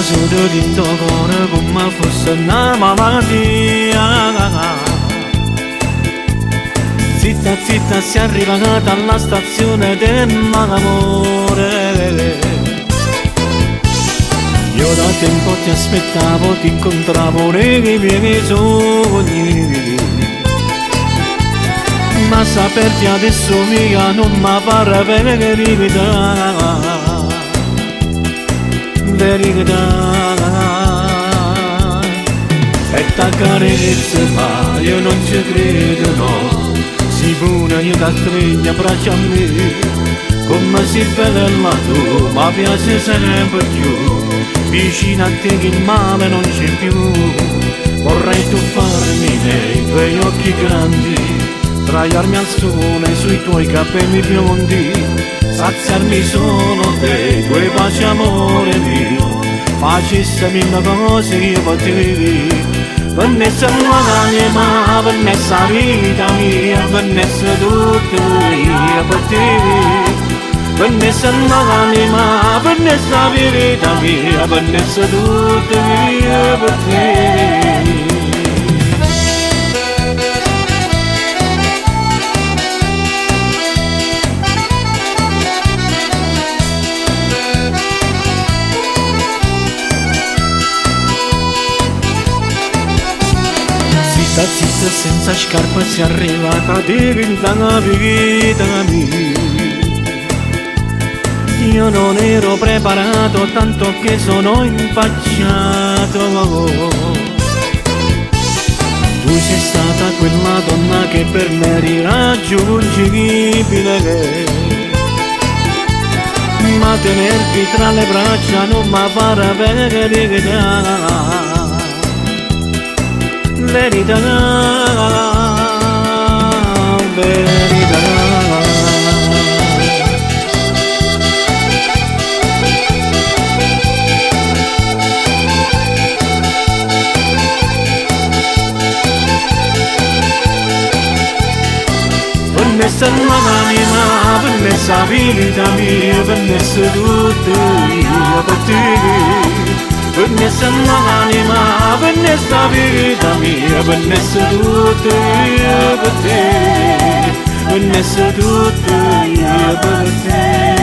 trasuto dint' 'o core comme fosse na malatia. Zitta zitta si' arrivata alla stazione del malamore. Io da tempo ti aspettavo, ti incontravo nei miei sogni. Ma saperti adesso mia non mi pare verità. Verità. E t'accarezza ma io non ci credo no. Si buona io t'astregno abbraccia a me. Come si bella tu, ma piace sempre più. Vicino a te che il male non c'è più. Vorrei tuffarmi nei tuoi occhi grandi, sdraiarmi al sole sui tuoi capelli biondi, saziarmi solo dei tuoi baci amore mio. Facessimo una cosa io per te. Vanessa l'anima, Vanessa vita mia, Vanessa tutto io per te. Vanessa l'anima, Vanessa vita mia, Vanessa tutto io per te. Zitta zitta senza scarpa si è arrivata diventa la vita mia. Io non ero preparato tanto che sono impacciato. Tu sei stata quella donna che per me eri irraggiungibile. Ma tenerti tra le braccia non mi pare verità. Verità, verità. Vanessa l'anima, Vanessa vita mia, Vanessa tutto io per te. Vanessa l'anima, Vanessa vita mia, Vanessa tutto io per te. Vanessa tutto io per te.